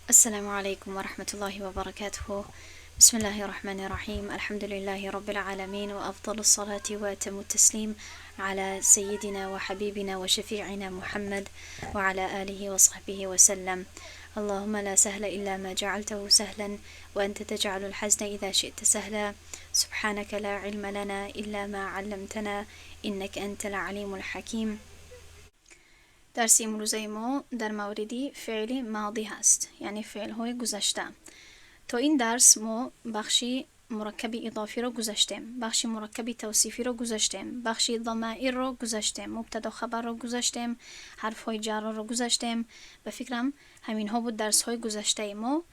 السلام عليكم ورحمة الله وبركاته. بسم الله الرحمن الرحيم. الحمد لله رب العالمين، وأفضل الصلاة وأتم التسليم على سيدنا وحبيبنا وشفيعنا محمد وعلى آله وصحبه وسلم. اللهم لا سهل إلا ما جعلته سهلا، وأنت تجعل الحزن إذا شئت سهلا. سبحانك لا علم لنا إلا ما علمتنا، إنك أنت العليم الحكيم. درس امروزه ما در مورد فعل ماضی هست، یعنی فعل های گذشته. تا این درس ما بخشی مرکب اضافی رو گذاشتیم، بخش مرکب توصیفی رو گذاشتیم، بخش ضمائر رو گذاشتیم، مبتدا خبر رو گذاشتیم، حرف های جر رو گذاشتیم. به فکرم همین ها بود درس های گذشته ما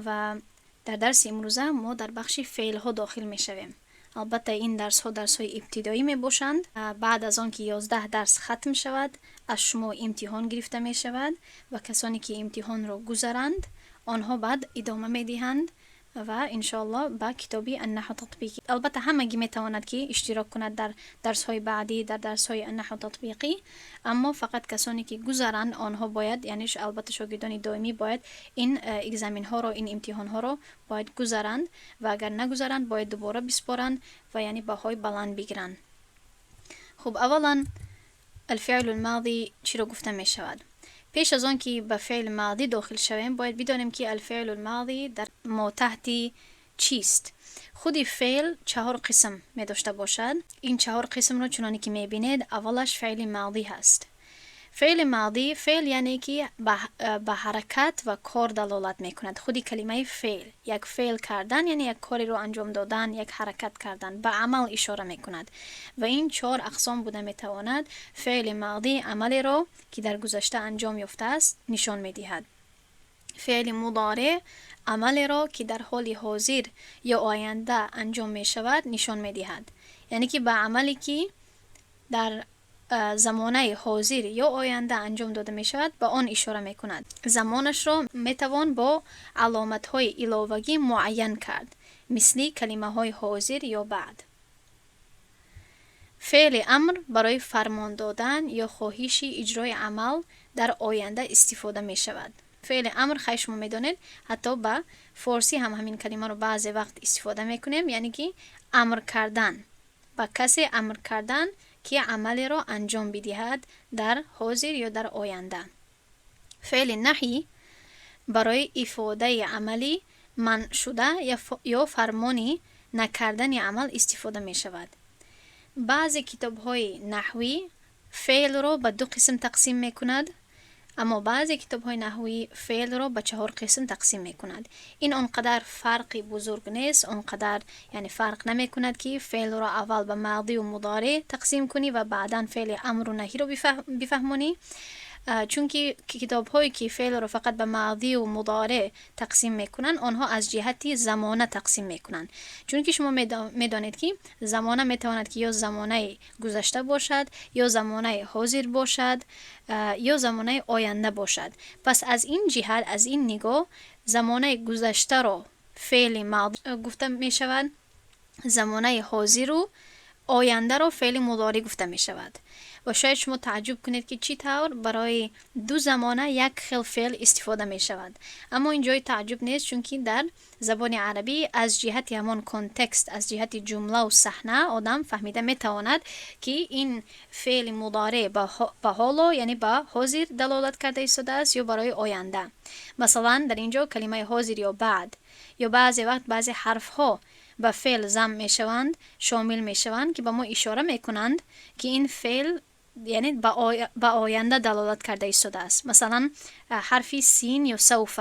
و در درس امروزه ما در بخش فعل ها داخل می شویم. البته این درس ها درس های ابتدایی می باشند. بعد از آن که 11 درس ختم شود، از شما امتحان گرفته می شود و کسانی که امتحان را گذرند، آنها بعد ادامه می دهند و انشاءالله به کتابی النحو تطبیقی. البته همگی می تواند که اشتراک کند در درس های بعدی، در درس های النحو تطبیقی، اما فقط کسانی که گذرند آنها باید، یعنی البته شاگردان دائمی باید این examen ها رو، این امتحان ها رو باید گذرند و اگر نگذرند باید دوباره بسپارند و یعنی بهای بلند بگیرند. خب، اولا الفعل الماضی چی رو گفته می شود؟ پیش از آن که به فعل ماضی داخل شویم، باید بدانیم که الفعل الماضی در ما تحت چیست. خودی فعل چهار قسم می داشته باشد. این چهار قسم رو چنانی که می بینید، اولش فعل ماضی هست. فعل ماضی، فعل یعنی که به حرکت و کار دلالت می کند. خودی کلمه فعل، یک فعل کردن یعنی یک کاری رو انجام دادن، یک حرکت کردن، به عمل اشاره می کند و این چهار اقسام بوده می تواند. فعل ماضی عملی رو که در گذشته انجام یافته است نشان می دهد. فعل مضارع عملی را که در حال حاضر یا آینده انجام می شود نشان می دهد، یعنی که به عملی که در زمانه حاضر یا آینده انجام داده می شود به آن اشاره می کند. زمانش را می توان با علامت های علاوگی معین کرد، مثل کلمه های حاضر یا بعد. فعل امر برای فرمان دادن یا خواهش اجرای عمل در آینده استفاده می شود. فعل امر، خیلی شما میدانید، حتی به فارسی هم همین کلمه رو بعضی وقت استفاده میکنیم، یعنی که امر کردن، به کسی امر کردن که عملی را انجام بدهد در حاضر یا در آینده. فعل نهی برای افاده عملی منع شده یا فرمانی نکردن عمل استفاده می شود. بعضی کتاب های نحوی فعل را به دو قسم تقسیم می کند، اما بعضی کتاب های نحوی فعل را به چهار قسم تقسیم می کند. این آنقدر فرقی بزرگ نیست، آنقدر یعنی فرق نمی کند که فعل را اول به ماضی و مضارع تقسیم کنی و بعدا فعل امر و نهی را بفهمونی، چون که کتاب هایی که فعل را فقط به ماضی و مضارع تقسیم میکنن، آنها از جهت زمانه تقسیم میکنن، چون که شما میدانید که زمانه میتواند که یا زمانه گذشته باشد یا زمانه حاضر باشد یا زمانه آینده باشد. پس از این جهت، از این نگاه، زمانه گذشته را فعل ماضی گفته می شود، زمانه حاضر و آینده را فعل مضارع گفته می شود و شاید شما تعجب کنید که چی طور برای دو زمانه یک خیل فعل استفاده می شود، اما این جای تعجب نیست، چون که در زبان عربی از جهت همان context، از جهت جمله و صحنه آدم فهمیده می تواند که این فعل مضارع به حالا، یعنی به حاضر دلالت کرده ایستاده است یا برای آینده. مثلا در اینجا کلمه حاضر یا بعد یا بعضی وقت بعضی حرف ها به فعل ضم می شوند، شامل می شوند که به ما اشاره می کنند که این فعل یعنی به آینده دلالت کرده ایستاده است. مثلا حرف سین یا سوف،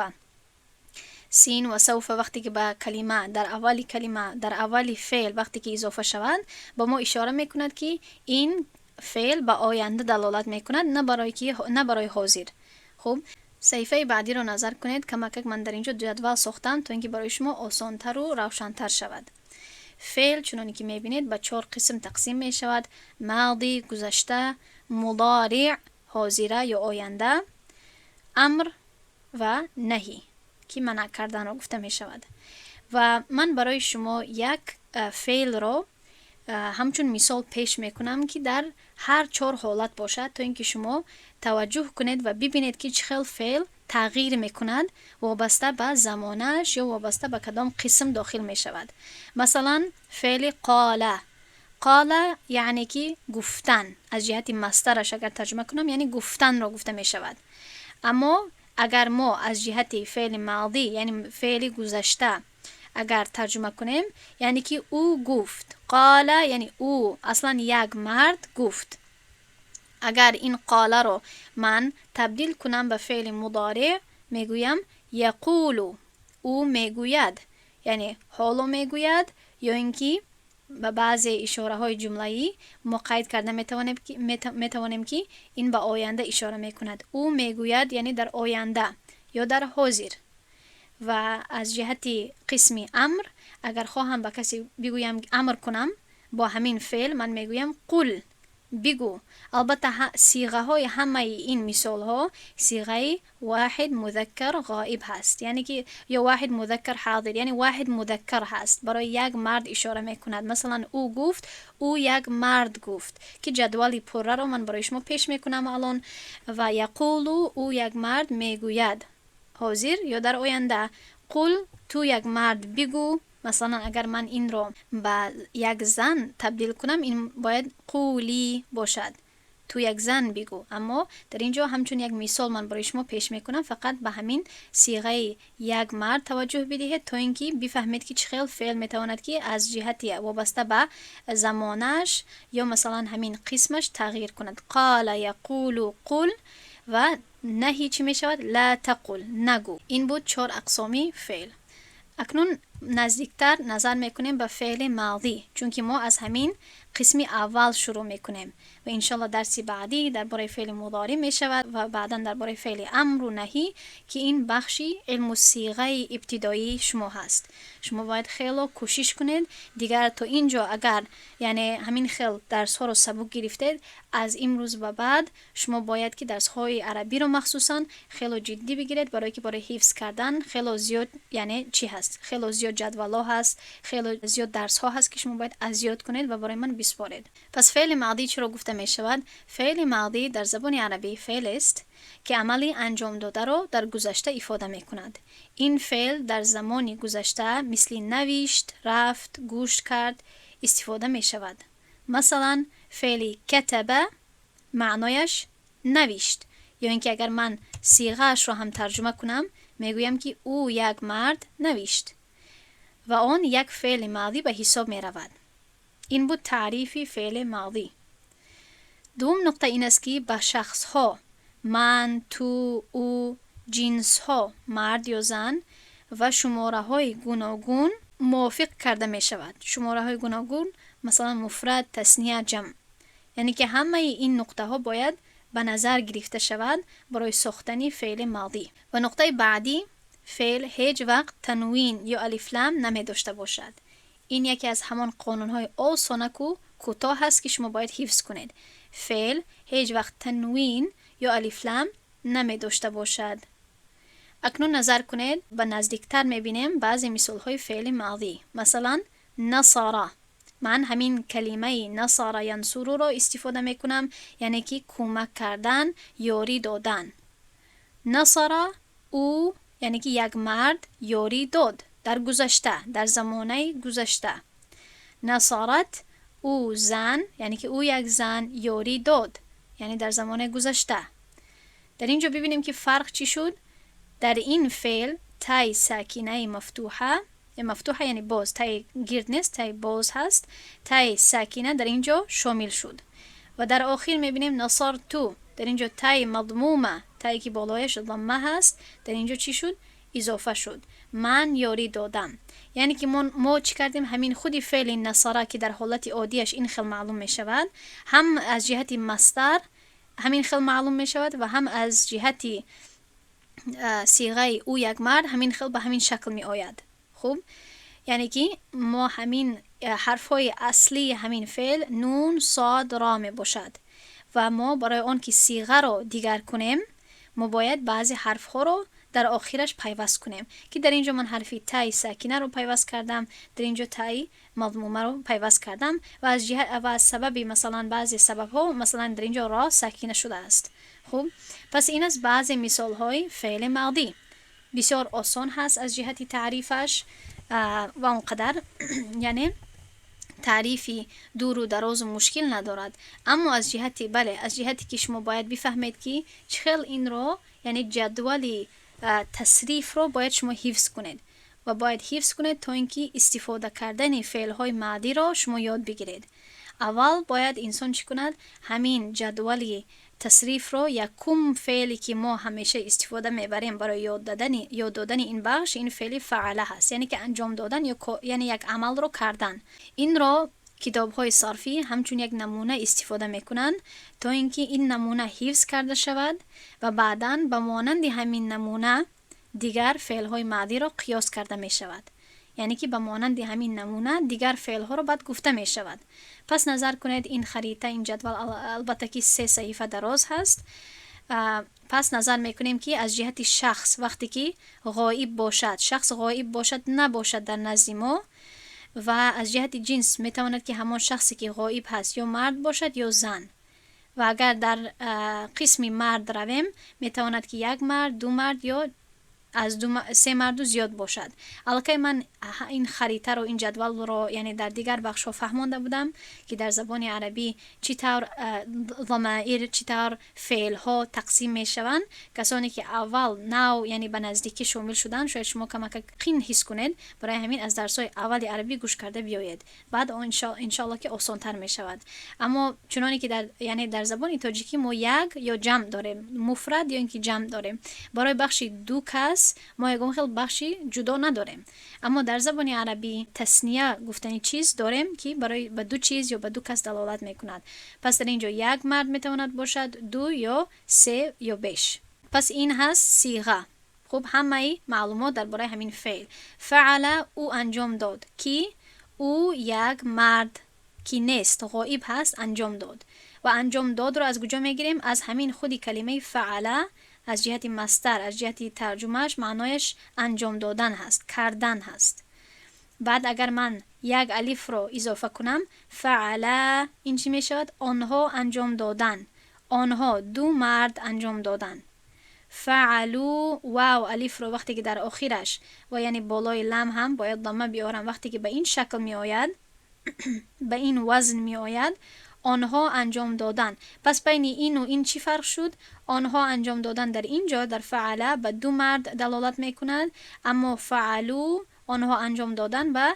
سین و سوف وقتی که به کلمه، در اول کلمه، در اول فعل وقتی که اضافه شوند، به ما اشاره میکند که این فعل به آینده دلالت میکند، نه برای حاضر. خب، صفحه بعدی رو نظر کنید. کمکک من در اینجا جدول ساختم تا اینکه برای شما آسانتر و روشنتر شود. فعل چنانی که میبینید به چهار قسم تقسیم می شود: ماضی گذشته، مضارع حاضره یا آینده، امر و نهی که منع کردن را گفته می شود. و من برای شما یک فعل را همچون مثال پیش میکنم که در هر چهار حالت باشد تا اینکه شما توجه کنید و ببینید که چه خیل فعل Тағйир мекунад, вобаста ба замонааш ё вобаста ба кадом қисм дохил мешавад. Масалан, феъли قال. قال яъне ки гуфтан. Аз ҷиҳати масдараш агар тарҷума кунам, яъне гуфтанро гуфта мешавад. Аммо агар мо аз ҷиҳати феъли ماضی, яъне феъли гузашта, агар тарҷума кунем, яъне ки ӯ гуфт. قال яъне ӯ, аслан як мард гуфт. Агар ин قال ро ман табдил кунам ба феъли مضارع, мегӯям يقول, ӯ мегӯяд, яъне ҳоло мегӯяд ё ин ки ба баъзе ишораҳои ҷумлаӣ мо қайд карда метавонем, ки ин ба оянда ишора мекунад. Ӯ мегӯяд, яъне дар оянда ё дар ҳозир. Ва аз ҷиҳати қисми амр, агар хоҳам ба касе бигӯям, амр кунам бо ҳамин феъл, ман мегӯям قل, бигӯ. Албатта, сиғаҳои ҳамаи ин мисолҳо сиғаи واحد مذکر غائب ҳаст, яъне ки ё واحد مذکر حاضر, яъне واحد مذکر ҳаст, барои як мард ишора мекунад. Масалан, ӯ гуфт, ӯ як мард гуфт, ки ҷадвали пурраро ман барои шумо пеш мекунам алон. Ва يقول, ӯ як мард мегӯяд, ҳозир ё дар оянда. قل, ту як мард бигӯ. Масалан, агар ман инро ба як зан табдил кунам, ин бояд قولي бошад, ту як зан бигӯ. Аммо дар ин ҷо ҳамчун як мисол ман барои шумо пеш мекунам. Фақат ба ҳамин сиғаи як мард таваҷҷӯҳ бидиҳед, то ин ки бифаҳмед, ки чӣ хел феъл метавонад, ки аз ҷиҳати вобаста ба замонааш ё масалан ҳамин қисмаш тағйир кунад. قال يقول قل. Ва наҳӣ чӣ мешавад? لا تقل, нагӯ. Ин буд чор ақсоми феъл. Акнун наздиктар назар мекунем ба феъли ماضی, чунки мо аз ҳамин қисми аввал шурӯъ мекунем ва иншалло дарси баъдӣ дар бораи феъли مضارع мешавад ва баъдан дар бораи феъли амру наҳӣ, ки ин бахши илму сиғаи ибтидоии шумо ҳаст. Шумо бояд хело кӯшиш кунед. Дигар то ин ҷо агар, яъне, ҳамин хел дарсҳоро сабук гирифтед, аз имрӯз ба баъд шумо бояд ки дарсҳои арабиро махсусан хело ҷиддӣ бигиред, барое ки барои ҳифз кардан хело зиёд, яъне чӣ ҳаст, хело зиёд ҷадвалҳо ҳаст, хело зиёд дарсҳо ҳаст, ки шумо бояд аз ёд кунед ва барои ман бисупоред. Пас феъли ماضی чиро гуфта мешавад? Феъли ماضی дар забони арабӣ феълест, ки амали анҷомдодаро дар гузашта ифода мекунад. Ин феъл дар замони гузашта, мисли навишт, рафт, гӯш кард, истифода мешавад. Масалан, феъли كتب маънояш навишт, ё ин ки агар ман сиғаашро ҳам тарҷума кунам, мегӯям, ки ӯ як мард навишт ва он як феъли ماضی ба ҳисоб меравад. Ин буд таърифи феъли ماضی. Дуввум нуқта ин аст, ки ба шахсҳо ман, ту, ӯ, ҷинсҳо мард ё зан ва шумораҳои гуногун мувофиқ карда мешавад. Шумораҳои гуногун, масалан, مفرد, تثنیه, جمع. Яъне ки ҳамаи ин нуқтаҳо бояд ба назар гирифта шавад барои сохтани феъли ماضی. Ва нуқтаи баъдӣ: феъл ҳеҷ вақт تنوین ё الف لام намедошта бошад. Ин яке аз ҳамон қонунҳои осонаку кӯтоҳ ҳаст, ки шумо бояд ҳифз кунед. Феъл ҳеҷ вақт تنوین ё الف لام намедошта бошад. Акнун назар кунед, ба наздиктар мебинем баъзе мисолҳои феъли ماضی. Масалан, نصر. Ман ҳамин калимаи نصر ينصر ро истифода мекунам, яъне ки кӯмак кардан, ёрӣ додан. نصر, ӯ, яъне ки як мард ёрӣ дод дар гузашта, дар замонаи гузашта. نصرت, ӯ зан, яъне ки ӯ як зан ёрӣ дод, яъне дар замонаи гузашта. Дар ин ҷо бибинем, ки фарқ чӣ шуд. Дар ин феъл تای ساکنه مفتوحة, مفتوحة яъне боз, таи гирд нест, таи боз ҳаст, تای ساکنه дар ин ҷо шомил шуд. Ва дар охир мебинем نصرت, дар ин ҷо تای مضمومة, тае ки болояш ضمة ҳаст, дар ин ҷо чӣ шуд? Изофа шуд. Ман ёрӣ додам. Яъне ки мо чӣ кардем? Ҳамин худи феъли نصر, ки дар ҳолати оддияш ин хел маълум мешавад, ҳам аз ҷиҳати масдар ҳамин хел маълум мешавад ва ҳам аз ҷиҳати сиғаи ӯ як мард ҳамин хел ба ҳамин шакл меояд. Хуб, яъне ки мо ҳамин ҳарфҳои аслии ҳамин феъл نون, صاد, را мебошад ва мо барои он ки сиғаро дигар кунем, мо бояд баъзе ҳарфҳоро дар охираш пайваст кунем, ки дар ин ҷо ман ҳарфи تای ساکنه ро пайваст кардам, дар ин ҷо تای مضمومه ро пайваст кардам ва аз сабаби, масалан, баъзе сабабҳо, масалан, дар ин ҷо را ساکنه шудааст. Хуб, пас ин аст баъзе мисолҳои феъли модӣ. Бисёр осон ҳаст аз ҷиҳати таърифаш ва он қадар, яъне, таърифи дуру дарозу мушкил надорад. Аммо аз ҷиҳати, бале, аз ҷиҳате ки шумо бояд бифаҳмед, ки чӣ хел инро, яъне ҷадвали тасрифро бояд шумо ҳифз кунед ва бояд ҳифз кунед, то ин ки истифода кардани феълҳои модиро шумо ёд бигиред. Аввал бояд инсон чӣ кунад? Ҳамин ҷадвали тасрифро, якум феъле ки мо ҳамеша истифода мебарем барои ёд додани ин бахш, ин феъли فعل ҳаст, яъне ки анҷом додан ё, яъне, як амалро кардан. Инро китобҳои сарфӣ ҳамчун як намуна истифода мекунанд, то ин ки ин намуна ҳифз карда шавад ва баъдан ба монанди ҳамин намуна дигар феълҳои модиро қиёс карда мешавад, яъне ки ба монанди ҳамин намуна дигар феълҳоро баъд гуфта мешавад. Пас назар кунед, ин харита, ин ҷадвал, албатта ки се саҳифа дароз ҳаст. Пас назар мекунем, ки аз ҷиҳати шахс, вақте ки ғоиб бошад, шахс ғоиб бошад, набошад дар назди мо, ва аз ҷиҳати ҷинс метавонад, ки ҳамон шахсе ки ғоиб ҳаст, ё мард бошад ё зан. Ва агар дар қисми мард равем, метавонад, ки як мард, ду мард ё аз се марду зиёд бошад. Аллакай ман ин харитаро, ин ҷадвалро, яъне, дар дигар бахшҳо фаҳмонда будам, ки дар забони арабӣ чӣ тавр ضمائر, чӣ тавр феълҳо тақсим мешаванд. Касоне ки аввал нав, яъне ба наздикӣ шомил шуданд, шояд шумо камака қин ҳис кунед. Барои ҳамин аз дарсҳои аввали арабӣ гӯш карда биёед, баъд иншоалло ки осонтар мешавад. Аммо чуноне ки дар, яъне, дар забони тоҷикӣ мо як ё ҷамъ дорем, муфрад ё ин ки ҷамъ дорем. Барои бахши ду кас мо ягон хел бахши ҷудо надорем. Аммо дар забони арабӣ تثنیه гуфтани чиз дорем, ки барои ба ду чиз ё ба ду кас далолат мекунад. Пас дар ин ҷо як мард метавонад бошад, ду ё се ё беш. Пас ин ҳаст صيغة. Хуб, ҳамаи маълумот дар бораи ҳамин феъл فعل, ӯ анҷом дод, ки ӯ як мард ки нест, ғоиб ҳаст, анҷом дод. Ва анҷом додро аз куҷо мегирем? Аз ҳамин худи калимаи فعل. Аз ҷиҳати مصدر, аз ҷиҳати тарҷумааш, маънояш анҷом додан ҳаст, кардан ҳаст. Баъд агар ман як алифро изофа кунам, فعلا, ин чӣ мешавад? Онҳо анҷом додан, онҳо ду мард анҷом додан. فعلوا, واو алифро вақте ки дар охираш ва, яъне, болои لام ҳам бояд ضمة биёрам, вақте ки ба ин шакл меояд, ба ин вазн меояд, онҳо анҷом додан. Пас байни ину ин чӣ фарқ шуд? Онҳо анҷом додан дар ин ҷо, дар فعل, ба ду мард далолат мекунад, аммо فعلوا, онҳо анҷом додан, ба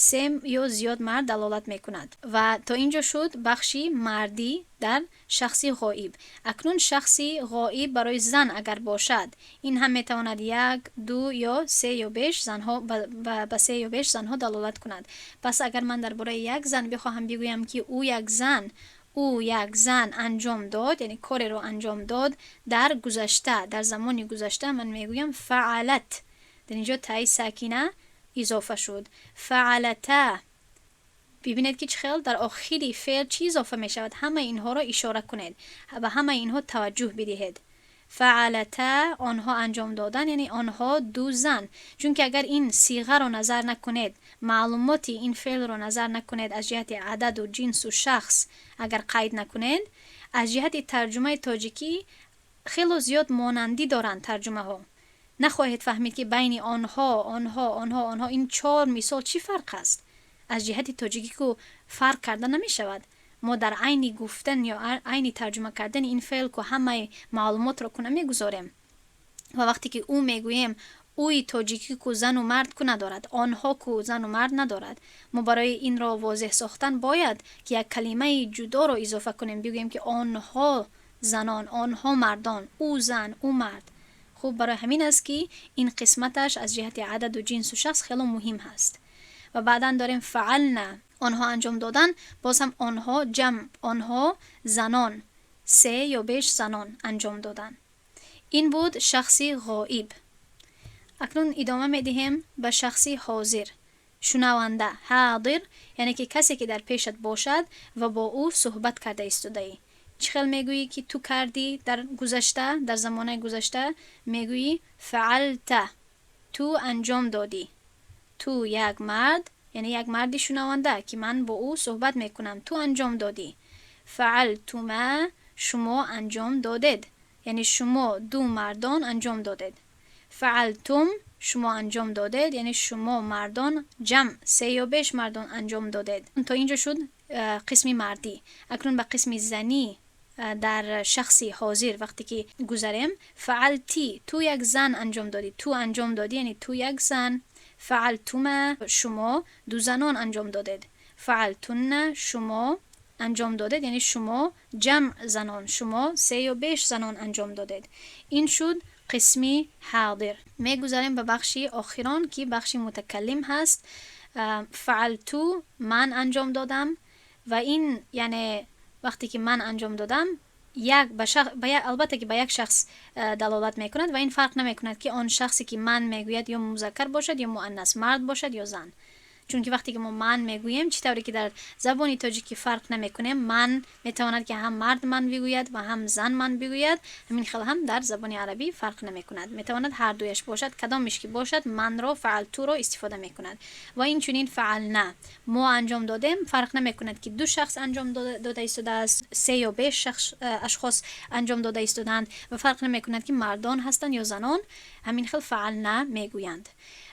се ё зиёд мард далолат мекунад. Ва то ин ҷо шуд бахши мардӣ дар шахси ғоиб. Акнун шахси ғоиб барои зан агар бошад, ин ҳам метавонад як, ду ё се ё беш занҳо, ба се ё беш занҳо далолат кунад. Пас агар ман дар бораи як зан бихоҳам бигӯям, ки ӯ як зан анҷом дод, яъне кореро анҷом дод дар гузашта, дар замони гузашта, ман мегӯям فعلت. Дар ин ҷо تاء ساکنه изофа шуд. فعلتا. Бибинед, ки чӣ хел дар охири феъл чӣ изофа мешавад. Ҳамаи инҳоро ишора кунед, ба ҳамаи инҳо таваҷҷӯҳ бидиҳед. فعلتا, онҳо анҷом додан, яъне онҳо ду зан. Чунки агар ин صيغة ро назар накунед, маълумоти ин феълро назар накунед, аз ҷиҳати ададу ҷинсу шахс агар қайд накунед, аз ҷиҳати тарҷумаи тоҷикӣ хело зиёд монандӣ доранд тарҷумаҳо. Нахоҳед фаҳмид, ки байни онҳо, онҳо, онҳо, онҳо, ин чор мисол чӣ фарқ аст. Аз ҷиҳати тоҷикӣ ку фарқ карда намешавад. Мо дар айни гуфтан ё айни тарҷума кардани ин феъл ку ҳамаи маълумотро ку намегузорем. Ва вақте ки ӯ мегӯем, ӯи тоҷикӣ ку зану мард ку надорад, онҳо ку зану мард надорад. Мо барои инро возеҳ сохтан бояд ки як калимаи ҷудоро изофа кунем, бигӯем, ки онҳо занон, онҳо мардон, ӯ зан, ӯ мард. Хуб, барои ҳамин аст, ки ин қисматаш аз ҷиҳати ададу ҷинсу шахс хело муҳим ҳаст. Ва баъдан дорем فعلن, онҳо анҷом додан. Боз ҳам онҳо ҷамъ, онҳо занон, се ё беш занон анҷом додан. Ин буд шахси ғоиб. Акнун идома медиҳем ба шахси ҳозир, шунаванда, حاضر, яъне ки касе ки дар пешат бошад ва бо ӯ суҳбат карда истодаӣ. Чӣ хел мегӯӣ, ки ту кардӣ дар гузашта, дар замонаи гузашта? Мегӯӣ فعلت, ту анҷом додӣ. Ту як мард, яъне як марди шунаванда, ки ман бо ӯ суҳбат мекунам, ту анҷом додӣ. فعلتما, шумо анҷом додед. Яъне шумо ду мардон анҷом додед. فعلتم, шумо анҷом додед, яъне шумо мардон, ҷамъ, се ё беш мардон анҷом додед. То инҷо шуд қисми мардӣ. Акнун ба қисми занӣ дар шахси ҳозир вақте ки гузарем, فعلتِ, ту як зан анҷом додӣ, ту анҷом додӣ, яъне ту як зан. فعلتما, шумо ду занон анҷом додед. فعلتن, шумо анҷом додед, яъне шумо ҷамъ занон, шумо се ё беш занон анҷом додед. Ин шуд қисми ҳозир. Мегузарем ба бахши охирон, ки бахши мутакаллим ҳаст. فعلتُ, ман анҷом додам, ва ин яъне вақте ки ман анҷом додам, як ба як, албатта ки ба як шахс далолат мекунад, ва ин фарқ намекунад, ки он шахсе ки ман мегӯяд, ё музаккар бошад, ё муаннас, мард бошад ё зан. Чунки вақте ки мо ман мегӯем, чӣ тавре ки дар забони тоҷикӣ фарқ намекунем, ман метавонад ки ҳам мард ман бигӯяд ва ҳам зан ман бигӯяд, ҳамин хел ҳам дар забони арабӣ фарқ намекунад, метавонад ҳар дуяш бошад. Кадомеш ки бошад, манро, فعلتُ ро истифода мекунад. Ва инчунин فعلنا, мо анҷом додем, фарқ намекунад, ки ду шахс анҷом дода истодааст, се ё беш шахс, ашхос анҷом дода истодаанд, ва фарқ намекунад, ки мардон ҳастанд ё занон, ҳамин хел فعلنا мегӯянд.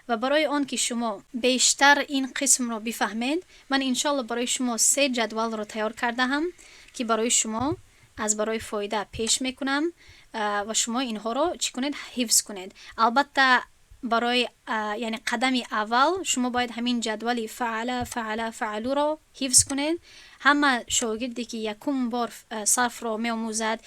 Ва барои он ки шумо бештар ин қисмро бифаҳмед, ман иншоалло барои шумо се ҷадвалро тайёр кардаам, ки барои шумо аз барои фоида пеш мекунам, ва шумо инҳоро чӣ кунед? Ҳифз кунед. Албатта, барои яъне қадами аввал шумо бояд ҳамин ҷадвали فعل، فعل، فعلوا ро ҳифз кунед. Ҳама шогирде ки якум бор сарфро меомӯзад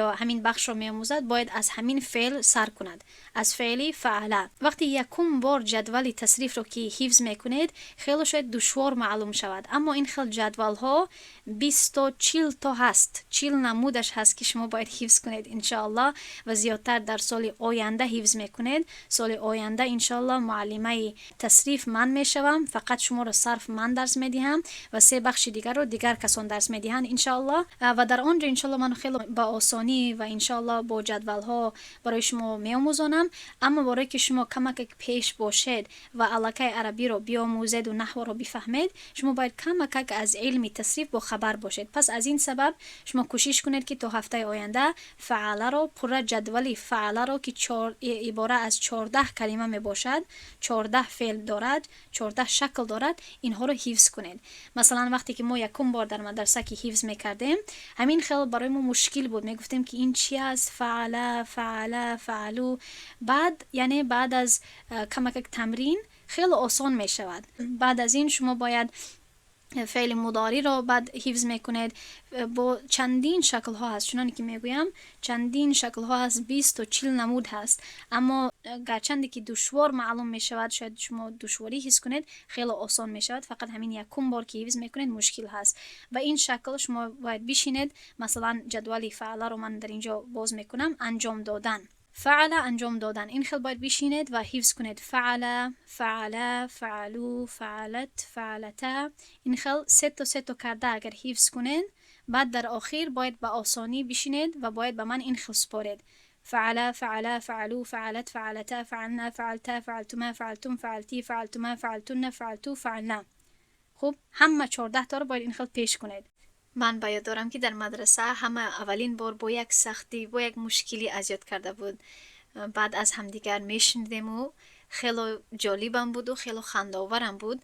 ё ҳамин бахшро меомӯзад, бояд аз ҳамин феъл сар кунад, аз феъли فعل. Вақти якум бор ҷадвали тасрифро ки ҳифз мекунед, хело шояд душвор маълум шавад, аммо ин хел ҷадвалҳо 20 то 40 то ҳаст, 40 намудаш ҳаст, ки шумо бояд ҳифз кунед, иншоаллоҳ, ва зиёдтар дар соли оянда ҳифз мекунед. Соли оянда, иншоаллоҳ, муаллимаи тасриф ман мешавам, фақат шуморо сарф ман дарс медиҳам ва се бахши дигарро дигар касон дарс медиҳанд, иншоаллоҳ. Ва дар он ҷо, иншоаллоҳ, ман хело ба осонӣ ва иншоаллоҳ бо ҷадвалҳо барои шумо меомӯзонам. Аммо барое ки шумо камакак пеш бошед ва аллакай арабиро биомӯзеду наҳвро бифаҳмед, шумо бояд камакак аз илми тасриф бохабар бошед. Пас аз ин сабаб шумо кӯшиш кунед, ки то ҳафтаи оянда فعل ро пурра, ҷадвали فعل ро, ки ибора аз 14 калима мебошад, 14 феъл дорад, 14 шакл дорад, инҳоро ҳифз кунед. Масалан, вақте ки мо якум бор дар мадраса ки ҳифз мекардем, ҳамин хел барои мо мушкил буд. Мегуфтем, ки ин чи аст? فعل، فعل، فعلوا. Баъд, яъне баъд аз камакак тамрин, хеле осон мешавад. Баъд аз ин шумо бояд феъли мудориро баъд ҳифз мекунед, бо чандин шаклҳо ҳаст. Чуноне ки мегӯям, чандин шаклҳо ҳаст, 20 то 40 намуд ҳаст. Аммо гарчанде ки душвор маълум мешавад, шояд шумо душворӣ ҳис кунед, хеле осон мешавад. Фақат ҳамин якум бор ки ҳифз мекунед, мушкил ҳаст. Ва ин шакл шумо бояд бишинед. Масалан, ҷадвали فعل ро ман дар ин ҷо боз мекунам. Анҷом додан, فعل, анҷом додан. Ин хел бояд бишинед ва ҳифз кунед: فعل، فعل، فعلوا، فعلت، فعلتا. Ин хел сето сето карда агар ҳифз кунед, баъд дар охир бояд ба осонӣ бишинед ва бояд ба ман ин хел супоред: فعل، فعل، فعلوا، فعلت، فعلتا، فعلنا، فعلتا، فعلتما، فعلتم، فعلتِ، فعلتما، فعلتن، فعلتُ، فعلن. Хуб, ҳама 14 таро бояд ин хел пеш кунед. Ман ба ёд дорам, ки дар мадраса ҳама аввалин бор бо як сахтӣ, бо як мушкилӣ аз ёд карда буд. Баъд аз ҳамдигар мешунидему хело ҷолибам буду хело хандаоварам буд.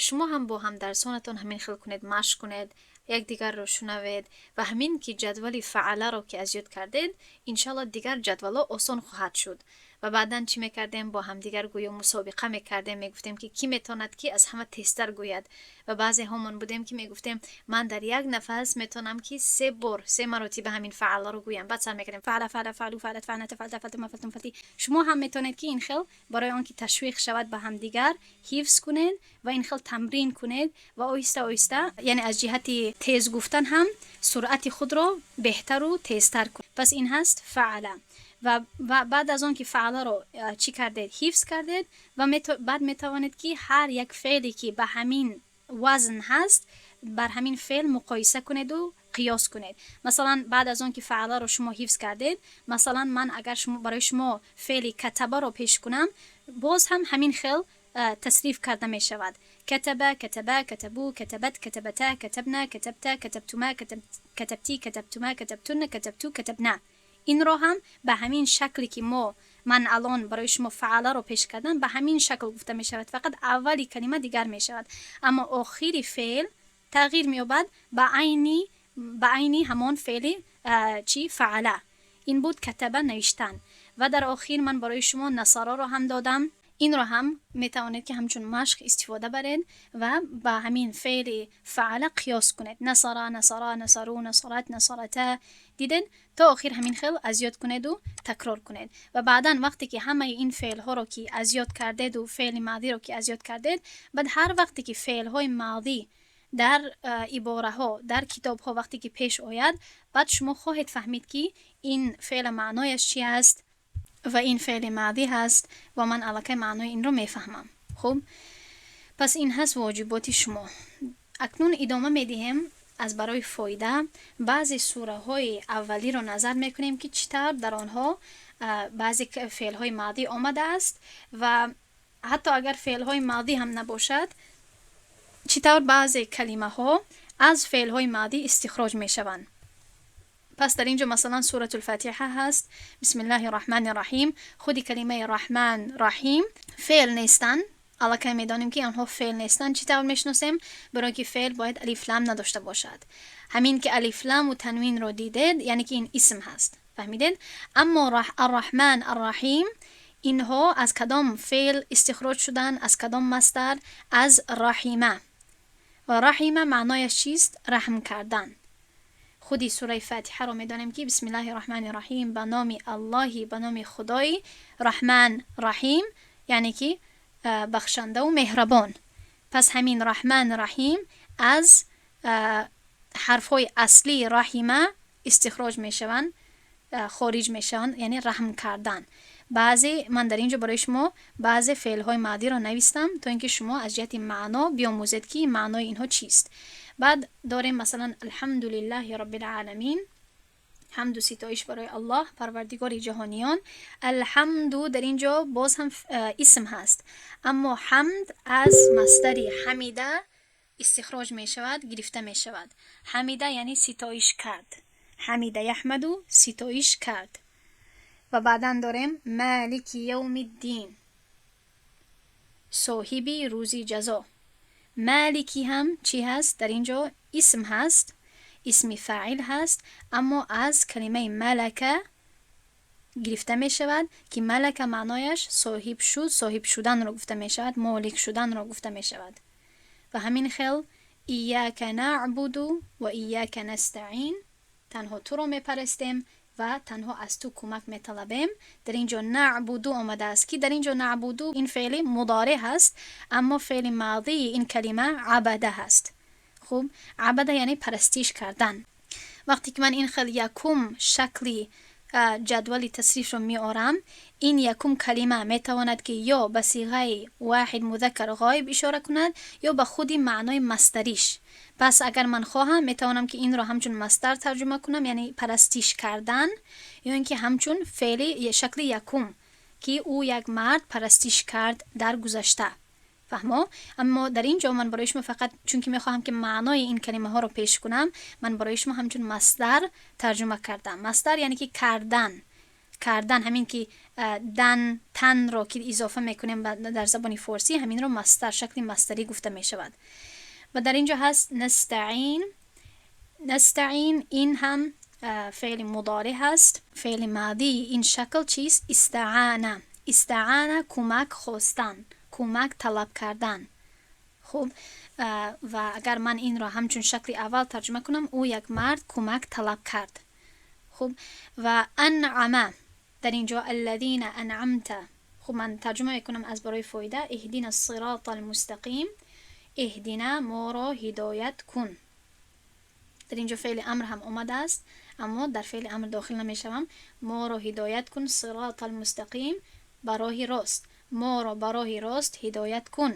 Шумо ҳам бо ҳамдарсонатон ҳамин хел кунед, машқ кунед, якдигарро шунавед, ва ҳамин ки ҷадвали فعل ро ки аз ёд кардед, иншоалло, дигар ҷадвалҳо осон хоҳад шуд. Ва баъдан чӣ мекардем? Бо ҳамдигар гӯё мусобиқа мекардем, мегуфтем, ки кӣ метавонад, ки аз ҳама тезтар гӯяд. Ва баъзеҳомон будем, ки мегуфтем: ман дар як нафас метавонам, ки се бор, се маротиба ҳамин فعل ро гӯям. Баъд сар мекардем: فعل، فعل، فعلوا، فعلت، فعلتا، فعلنا، فعلتما، فعلتم، فعلتِ. Шумо ҳам метавонед, ки ин хел барои он ки ташвиқ шавад ба ҳамдигар, ҳифз кунед ва ин хел тамрин кунед ва оҳиста оҳиста, яъне аз ҷиҳати тез гуфтан ҳам суръати худро беҳтару тезтар кунед. Пас ин ҳаст فعل. Ва баъд аз он ки فعل ро чӣ кардед, ҳифз кардед, ва баъд метавонед, ки ҳар як феъле ки ба ҳамин вазн ҳаст, бар ҳамин феъл муқоиса кунеду қиёс кунед. Масалан, баъд аз он ки فعل ро шумо ҳифз кардед, масалан, ман агар барои шумо феъли كتب ро пеш кунам, боз ҳам ҳамин хел тасриф карда мешавад: كتب، كتبا، كتبوا، كتبت، كتبتا، كتبن، كتبت، كتبتما، كتبتِ، كتبتما، كتبتن، كتبتُ، كتبن. Инро ҳам ба ҳамин шакле ки мо ман алон барои шумо фаъаларо пеш кардам, ба ҳамин шакл гуфта мешавад. Фақат аввали калима дигар мешавад, аммо охири феъл тағйир меёбад ба айни ҳамон феъли чӣ? Фаъала. Ин буд катаба, навиштан. Ва дар охир ман барои шумо насароро ҳам додам. Инро ҳам метавонед, ки ҳамчун машқ истифода баред ва ба ҳамин феъли фаъала қиёс кунед. Насара, насара, насару, насарат, насарата. Дидед, то охир ҳамин хел аз ёд кунеду такрор кунед. Ва баъдан, вақте ки ҳамаи ин феълҳоро ки аз ёд кардеду феъли маъдиро ки аз ёд кардед, баъд ҳар вақте ки феълҳои маъдӣ дар ибораҳо, дар китобҳо вақте ки пеш ояд, баъд шумо хоҳед фаҳмид, ки ин феъла маънояш чи аст ва ин феъли маъдӣ ҳаст ва ман аллакай маънои инро мефаҳмам. Хуб, пас ин ҳаст воҷиботи шумо. Акнун идома медиҳем. Аз барои фоида баъзе сураҳои аввалиро назар мекунем, ки чӣ тавр дар онҳо баъзе феълҳои маъдӣ омадааст ва ҳатто агар феълҳои маъдӣ ҳам набошад, чӣ тавр баъзе калимаҳо аз феълҳои маъдӣ истихроҷ мешаванд. Пас дар ин ҷо, масалан, Суратулфатиҳа ҳаст. Бисмиллаҳи раҳмани раҳим. Худи калимаи раҳман, раҳим феъл нестанд. Аллакай медонем, ки онҳо феъл нестанд. Чӣ тавр мешиносем? Барои ки феъл бояд алифлам надошта бошад. Ҳамин ки алифламу танвинро дидед, яъне ки ин исм ҳаст. Фаҳмидед? Аммо арраҳман, арраҳим, инҳо аз кадом феъл истихроҷ шуданд? Аз кадом масдар? Аз раҳима. Ва раҳима маънояш чист? Раҳм кардан. Худи сураи Фатиҳаро медонем, ки бисмиллаҳи раҳмани раҳим, ба номи Аллоҳи, ба номи Худои раҳман, раҳим, яъне ки бахшандаву меҳрабон. Пас ҳамин раҳман, раҳим аз ҳарфҳои аслии раҳима истихроҷ мешаванд, хориҷ мешаванд, яъне раҳм кардан. Баъзе ман дар ин ҷо барои шумо баъзе феълҳои маъдиро навистам, то ин ки шумо аз ҷиҳати маъно биомӯзед, ки маънои инҳо чист. Баъд дорем, масалан, алҳамду лиллаҳи роббил-оламин, ҳамду ситоиш барои Аллоҳ, парвардигори ҷаҳониён. Алҳамду дар ин ҷо боз ҳам исм ҳаст, аммо ҳамд аз масдари ҳамида истихроҷ мешавад, гирифта мешавад. Ҳамида яъне ситоиш кард. Ҳамида яҳмаду, ситоиш кард. Ва баъдан дорем малики явмиддин, соҳиби рӯзи ҷазо. Малики ҳам чӣ ҳаст? Дар ин ҷо исм ҳаст, исми фаъил ҳаст, аммо аз калимаи малака гирифта мешавад, ки малака маънояш соҳиб шуд, соҳиб шуданро гуфта мешавад, молик шуданро гуфта мешавад. Ва ҳамин хел ияка наъбуду ва ияка настаъин, танҳо туро мепарастем ва танҳо аз ту кӯмак металабем. Дар ин ҷо наъбуду омадааст, ки дар ин ҷо наъбуду ин феъли мудореъ ҳаст, аммо феъли маъдии ин калима абада ҳаст. Хуб, абада яъне парастиш кардан. Вақте ки ман ин хел якум шакли ҷадвали тасрифро меорам, ин якум калима метавонад, ки ё ба сиғаи воҳид музаккар ғоиб ишора кунад, ё ба худи маънои масдариш. Пас агар ман хоҳам, метавонам, ки инро ҳамчун масдар тарҷума кунам, яъне парастиш кардан, ё ин ки ҳамчун феъли шакли якум, ки ӯ як мард парастиш кард дар гузашта. Фаҳмо? Аммо дар ин ҷо ман барои шумо фақат чунки мехоҳам, ки маънои ин калимаҳоро пеш кунам, ман барои шумо ҳамчун масдар тарҷума кардам. Масдар яъне ки кардан, кардан. Ҳамин ки дан, танро ки изофа мекунем дар забони форсӣ, ҳаминро масдар, шакли масдарӣ гуфта мешавад. Ва дар ин ҷо ҳаст настаъин. Настаъин ин ҳам феъли мудореъ ҳаст. Феъли маъдии ин шакл чист? Истаъана. Истаъана, кӯмак хостан, кӯмак талаб кардан. Хуб, ва агар ман инро ҳамчун шакли аввал тарҷума кунам, ӯ як мард кӯмак талаб кард. Хуб, ва анъама дар ин ҷо аллазина анъамта. Хуб, ман тарҷума мекунам аз барои фоида. Иҳдина сирота алмустақим, иҳдина, моро ҳидоят кун. Дар ин ҷо феъли амр ҳам омадааст, аммо дар феъли амр дохил намешавам. Моро ҳидоят кун, сирота алмустақим, ба роҳи рост, моро ба роҳи рост ҳидоят кун.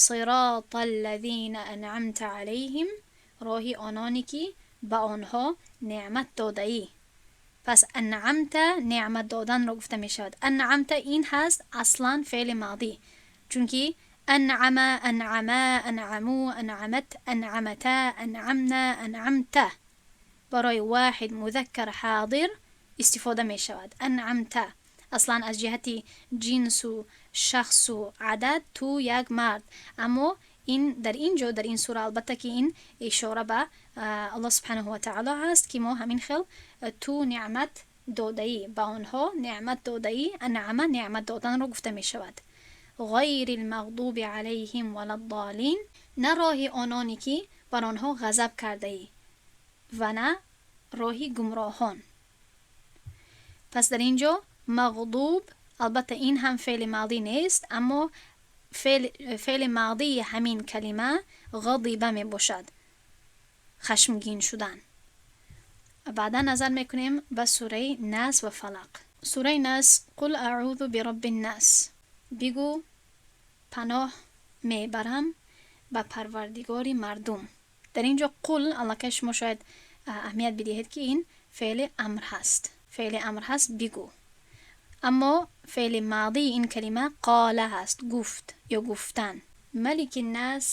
Сирота аллазина анъамта алайҳим, роҳи ононе ки ба онҳо неъмат додаӣ. Пас анъамта, неъмат доданро гуфта мешавад. Анъамта ин ҳаст аслан феъли маъдӣ, чунки анъама, анъама, анъаму, анъамат, анъамата, анъамна, анъамта барои воҳид музаккар ҳодир. истифода мешавад. أنعمت аслан аз ҷиҳати ҷинсу шахсу адад ту як мард, аммо ин дар ин ҷо, дар ин сура, албатта ки ин ишора ба Аллоҳ سبحانه وتعالى ҳаст, ки мо ҳамин хел ту неъмат додаӣ, ба онҳо неъмат додаӣ. أنعم неъмат доданро гуфта мешавад. غير المغضوب عليهم ولا الضالين, на роҳи ононе ки бар онҳо ғазаб кардаӣ ва на роҳи гумроҳон. Пас дар ин ҷо مغضوب, албатта ин ҳам феъли ماضی нест, аммо феъли маъдии ҳамин калима غضب мебошад, хашмгин шудан. Баъдан назар мекунем ба сураи Нас ва Фалақ. Сураи Нас: قل أعوذ برب الناس, бигӯ, паноҳ мебарам ба парвардигори мардум. Дар ин ҷо قل, аллакай шумо шояд аҳамият бидиҳед, ки ин феъли амр ҳаст, феъли амр ҳаст, бигӯ. Аммо феъли маъдии ин калима قال ҳаст, гуфт ё гуфтан. ملك الناس,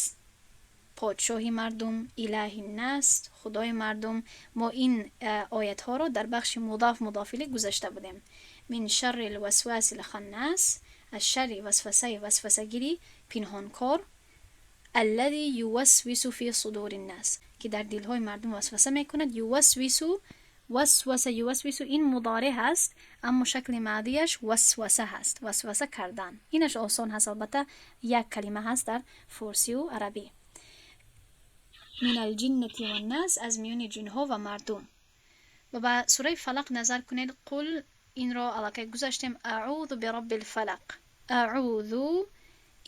подшоҳи мардум, إله الناس, худои мардум. Мо ин оятҳоро дар бахши مضاف مضاف إليه гузашта будем. من شر الوسواس الخناس, аз шарри васвасаи васвасагири пинҳонкор. الذي يوسوس في صدور الناس, ки дар дилҳои мардум васваса мекунад. يوسوس, وسوس يوسوس, ин مضارع ҳаст, аммо шакли маъдияш وسوس ҳаст, васваса кардан. Инаш осон ҳаст, албатта як калима ҳаст дар форсию арабӣ. من الجنة والناس, аз миёни ҷинҳо ва мардум. Ва ба сураи Фалақ назар кунед. قل, инро аллакай гузаштем. أعوذ برب الفلق. أعوذ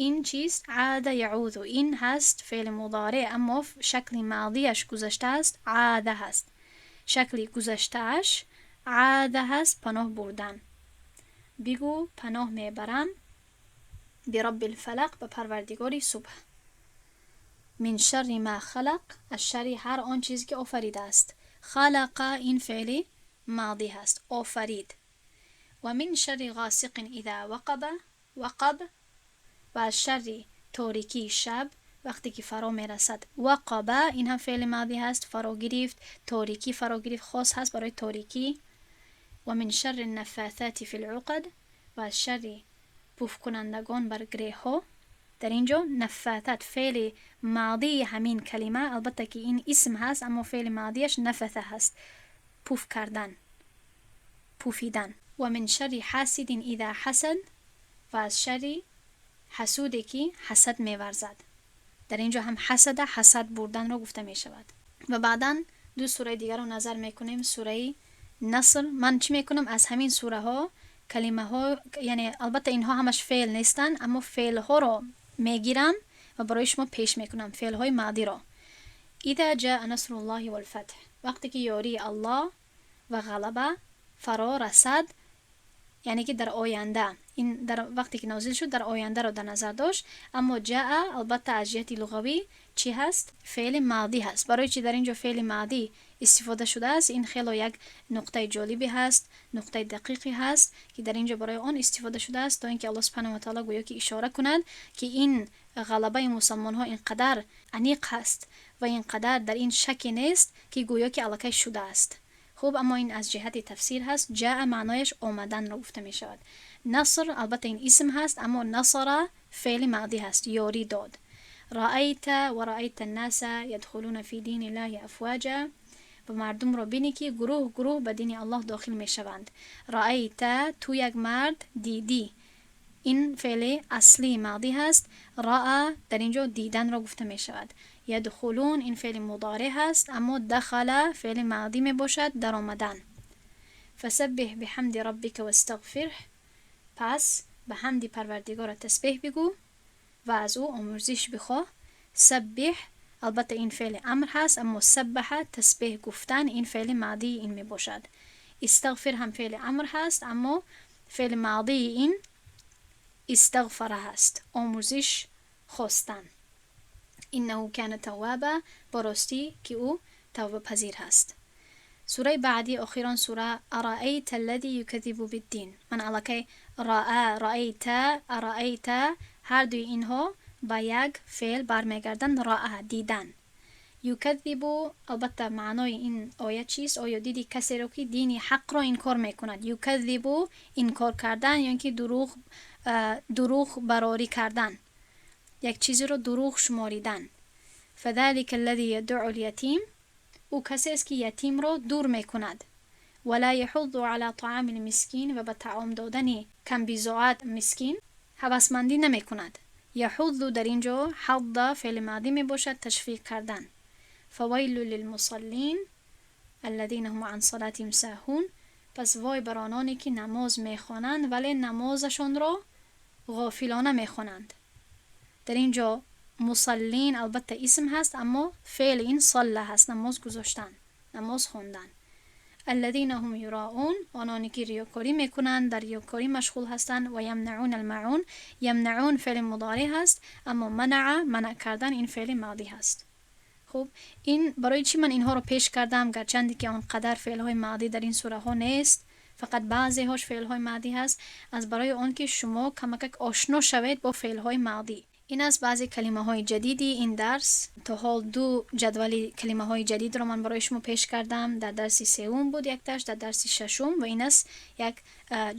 ин чист? عاذ يعوذ, ин ҳаст феъли مضارع, аммо шакли маъдияш гузаштааст, عاذ ҳаст. Шакли гузаштааш عاذ ҳаст, паноҳ бурдан. Бигӯ, паноҳ мебарам برب الفلق, ба парвардигори субҳ. من شر ما خلق, аз шарри ҳар он чизе ки офаридааст. خلق ин феъли ماضی ҳаст, офарид. ومن شر غاسق إذا وقب. وقب, ва аз шарри торикии шаб вақте ки фаро мерасад. وقب ин ҳам феъли ماضی ҳаст, фаро гирифт, торикӣ фаро гирифт, хос ҳаст барои торикӣ. ومن شر النفاثات في العقد, ва аз шарри пуфкунандагон бар греҳҳо. Дар ин ҷо نفاثات, феъли маъдии ҳамин калима, албатта ки ин исм ҳаст, аммо феъли маъдияш نفث ҳаст, пуф кардан, пуфидан. ومن شر حاسد إذا حسد, ва аз шарри ҳасуде ки ҳасад меварзад. Дар ин ҷо ҳам حسد, ҳасад бурданро гуфта мешавад. Ва баъдан ду сураи дигарро назар мекунем. Сураи Наср. Ман чӣ мекунам? Аз ҳамин сураҳо калимаҳо, яъне албатта инҳо ҳамаш феъл нестанд, аммо феълҳоро мегирам ва барои шумо пеш мекунам, феълҳои маъдиро. إذا جاء نصر الله والفتح, вақте ки ёрии Аллоҳ ва ғалаба фаро расад, яъне ки дар оянда. Ин дар вақте ки нозил шуд, дар ояндаро дар назар дошт, аммо جاء албатта аз ҷиҳати луғавӣ чӣ ҳаст? Феъли маъдӣ ҳаст. Барои чӣ дар ин ҷо феъли маъдӣ истифода шудааст? Ин хело як нуқтаи ҷолибе ҳаст, нуқтаи дақиқе ҳаст, ки дар ин ҷо барои он истифода шудааст, то ин ки Аллоҳ سبحانه وتعالى гӯё ки ишора кунад, ки ин ғалабаи мусалмонҳо ин қадар аниқ ҳаст ва ин қадар дар ин шаке нест, ки гӯё ки аллакай шудааст. Хуб, аммо ин аз ҷиҳати тафсир ҳаст. جاء маънояш омаданро гуфта мешавад. نصر, албатта ин исм ҳаст, аммо نصر феъли маъдӣ ҳаст, ёрӣ дод. رأيت ورأيت الناس يدخلون في دين الله أفواجا, ва мардумро бинӣ, ки гурӯҳ гурӯҳ ба дини Аллоҳ дохил мешаванд. رأيت, ту як мард дидӣ, ин феъли аслии маъдӣ ҳаст. رأى дар ин ҷо диданро гуфта мешавад. يدخلون ин феъли مضارع ҳаст, аммо دخل феъли маъдӣ мебошад, даромадан. فسبح بحمد ربك واستغفره, пас ба ҳамди парвардигорат тасбеҳ бигӯ ва аз ӯ омӯрзиш бихоҳ. سبح, албатта ин феъли амр ҳаст, аммо سبح, тасбеҳ гуфтан, ин феъли маъдии ин мебошад. استغفر ҳам феъли амр ҳаст, аммо феъли маъдии ин استغفر ҳаст, омӯрзиш хостан. إنه كان توابا, ба ростӣ ки ӯ тавбапазир ҳаст. Сураи баъдӣ, охирон сура, أرأيت الذي يكذب بالدين. Ман аллакай رأى, رأيت, أرأيت, ҳар дуи инҳо ба як феъл бармегарданд, رأى, дидан. يكذب. Албатта, маънои ин оя чист? Оё дидӣ касеро, ки дини ҳақро инкор мекунад? يكذب, инкор кардан ё ин ки дурӯғ барорӣ кардан, як чизеро дурӯғ шуморидан. فذلك الذي يدع اليتيم, ӯ касест, ки ятимро дур мекунад. ولا يحض على طعام المسكين, ва ба таом додани камбизоат, мискин, ҳавасмандӣ намекунад. يحض дар ин ҷо حض феъли мадӣ мебошад, ташвиқ кардан. فويل للمصلين الذين هم عن صلاتهم ساهون. Пас вой бар ононе, ки намоз мехонанд, вале намозашонро ғофилона мехонанд. Дар ин ҷо مصلين албатта исм ҳаст, аммо феъли ин صلى ҳаст, намоз гузоштан, намоз хондан. الذين هم يراءون, ононе ки риёкорӣ мекунанд, дар риёкорӣ машғул ҳастанд. ويمنعون الماعون. يمنعون феъли мудореъ ҳаст, аммо منع, манъ кардан, ин феъли мадӣ ҳаст. Хуб, ин барои чӣ ман инҳоро пеш кардам, гарчанде ки он қадар феълҳои мадӣ дар ин сураҳо нест, фақат баъзеҳош феълҳои мадӣ ҳаст? Аз барои он ки шумо камакак ошно шавед бо феълҳои мадӣ. Ин аст баъзе калимаҳои ҷадиди ин дарс. То ҳол ду ҷадвали калимаҳои ҷадидро ман барои шумо пеш кардам. Дар дарси сеюм буд якташ, дар дарси шашум, ва ин аст як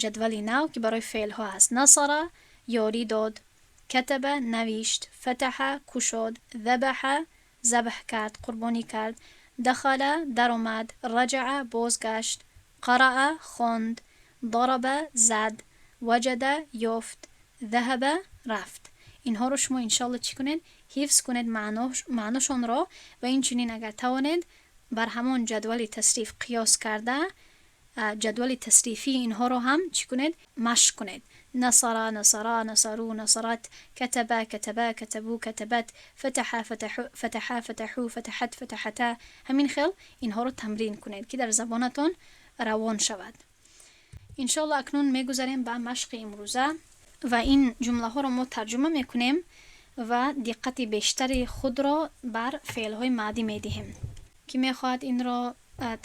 ҷадвали нав, ки барои феълҳо ҳаст. نصر, ёрӣ дод, كتب, навишт, فتح, кушод, ذبح, забҳ кард, қурбонӣ кард, دخل, даромад, رجع, бозгашт, قرأ, хонд, ضرب, зад, وجد, ёфт, ذهب, рафт. Инҳоро шумо иншоалло чӣ кунед? Ҳифз кунед маъношонро ва инчунин, агар тавонед, бар ҳамон ҷадвали тасриф қиёс карда, ҷадвали тасрифии инҳоро ҳам чӣ кунед? Машқ кунед. نصر، نصرا، نصروا، نصرت، كتب، كتبا، كتبوا، كتبت، فتح، فتحا، فتحوا، فتحت، فتحتا. Ҳамин хел инҳоро тамрин кунед, ки дар забонатон равон шавад, иншоалло. Акнун мегузарем ба машқи имрӯза ва ин ҷумлаҳоро мо тарҷума мекунем ва диққати бештари худро бар феълҳои мадӣ медиҳем. Кӣ мехоҳад инро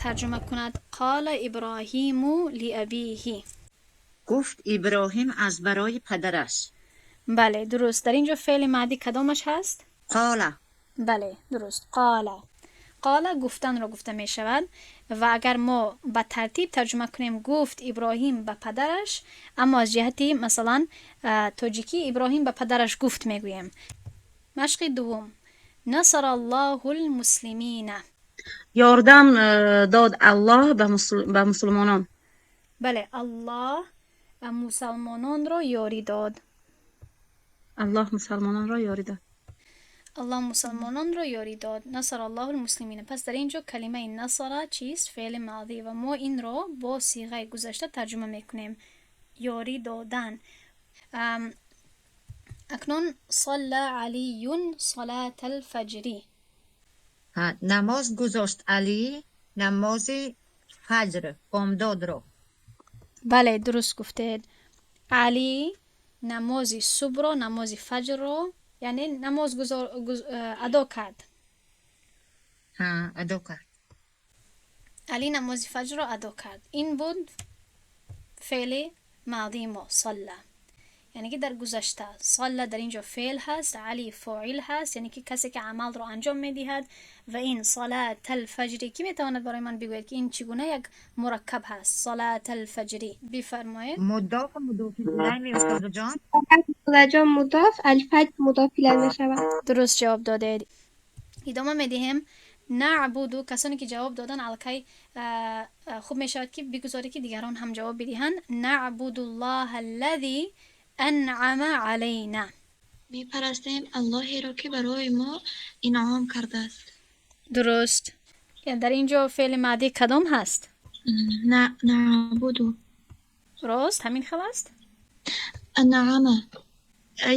тарҷума кунад? قال إبراهيم لأبيه. Гуфт Иброҳим аз барои падараш. Бале, дуруст. Дар ин ҷо феъли мадӣ кадомаш ҳаст? قال. Бале, дуруст. قال. قال гуфтанро гуфта мешавад ва агар мо ба тартиб тарҷума кунем, гуфт Иброҳим ба падараш, аммо аз ҷиҳати, масалан, тоҷикӣ, Иброҳим ба падараш гуфт мегӯем. Машқи дуввум. نصر الله المسلمين. Ёрдам дод Аллоҳ ба мусулмонон. Бале, Аллоҳ мусалмононро ёрӣ дод. Аллоҳ мусалмононро ёрӣ дод. Аллоҳ мусалмононро ёрӣ дод. نصر الله المسلمين. Пас дар ин ҷо калимаи نصر чист? Феъли мадӣ, ва мо инро бо сиғаи гузашта тарҷума мекунем, ёрӣ додан. Акнун صلى علي صلاة الفجر. Намоз гузошт Алӣ намози фаҷр, бомдодро. Бале, дуруст гуфтед. Алӣ намози субҳро, намози фаҷрро, яъне намоз адо кард. Адо кард. Алӣ намози фаҷрро адо кард. Ин буд феъли мадии мо, صلى, яъне ки дар гузашта. صلى дар ин ҷо феъл ҳаст, Алӣ фоил ҳаст, яъне ки касе, ки амалро анҷом медиҳад. Ва ин صلاة الفجر, кӣ метавонад барои ман бигӯяд, ки ин чӣ гуна як мураккаб ҳаст? صلاة الفجر, бифармоед. مضاف مضاف الیه, устодаҷон. Ҷон, مضاف، الفجر مضاف الیه мешавад. Дуруст ҷавоб додед. Идома медиҳем. نعبد. Касоне ки ҷавоб додан аллакай, хуб мешавад, ки бигузоред, ки дигарон ҳам ҷавоб бидиҳанд. نعبد الله الذي أنعم علينا. Мепарастем Аллоҳеро, ки барои мо инъом кардааст. Дуруст. Дар ин ҷо феъли мадӣ кадом ҳаст? نعبد. Рост, ҳамин хел аст. أنعم,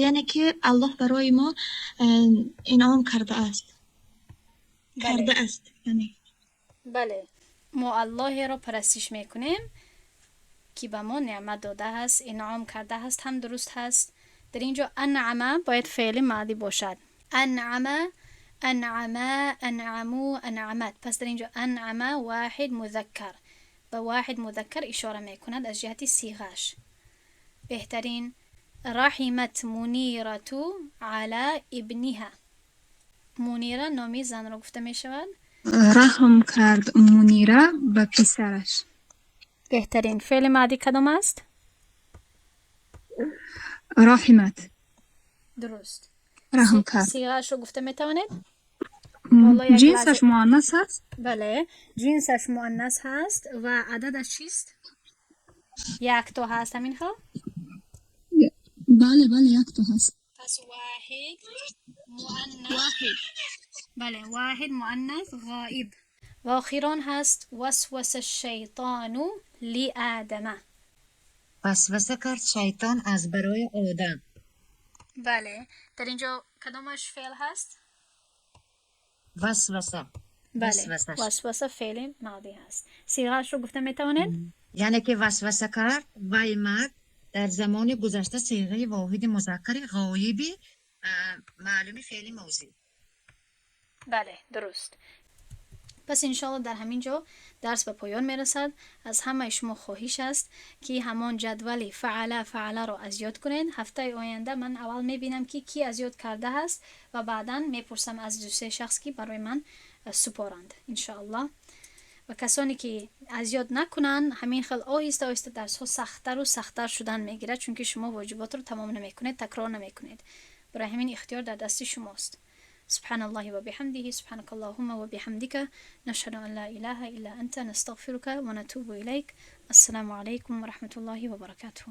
яъне ки Аллоҳ барои мо инъом кардааст. Кардааст, яъне. Бале, мо Аллоҳеро парастиш мекунем, ки ба мо неъмат додааст, инъом кардааст ҳам дуруст ҳаст. Дар ин ҷо أنعم бояд феъли мадӣ бошад. أنعم، أنعما، أنعموا، أنعمت. Пас дар ин ҷо أنعم واحد مذكر, ба واحد مذكر ишора мекунад аз ҷиҳати сиғааш. Беҳтарин. رحمت منيرة على ابنها. Мунира номи занро гуфта мешавад. Раҳм кард Мунира ба писараш. Беҳтарин. Феъли маъдӣ кадом аст? Раҳимат. Дуруст. Раҳм кард. Сиғаашро гуфта метавонед? Ҷинсаш муаннас аст? Бале, ҷинсаш муаннас ҳаст ва ададаш чист? Якто ҳаст, ҳамин хел? Бале, бале, якто ҳаст. Пас воҳид муаннас, бале, воҳид муаннас ғоиб. Ва охирон ҳаст васваса шайтону лиадама. Васваса кард шайтон аз барои Одам. Бале, дар ин ҷо кадомаш феъл ҳаст? Васваса. Бале, васваса феъли маъдӣ ҳаст. Сиғаашро гуфта метавонед? Яъне ки васваса кард вай мард дар замони гузашта, сиғаи воҳиди музаккари ғоиби маълуми феъли мозӣ. Бале, дуруст. Пас иншоалло дар ҳамин ҷо дарс ба поён мерасад. Аз ҳамаи шумо хоҳиш аст, ки ҳамон ҷадвали фаъала фаъаларо аз ёд кунед. Ҳафтаи оянда ман аввал мебинам, ки кӣ аз ёд кардааст, ва баъдан мепурсам аз дусе шахс, ки барои ман супоранд, иншоаллоҳ. Ва касоне ки аз ёд накунанд, ҳамин хел оҳиста оҳиста дарсҳо сахттару сахттар шудан мегирад, чунки шумо воҷиботро тамом намекунед, такрор намекунед. Барои ҳамин ихтиёр дар дасти шумост. سبحان الله وبحمده، سبحانك اللهم وبحمدك، نشهد أن لا إله إلا أنت، نستغفرك ونتوب إليك. السلام عليكم ورحمة الله وبركاته.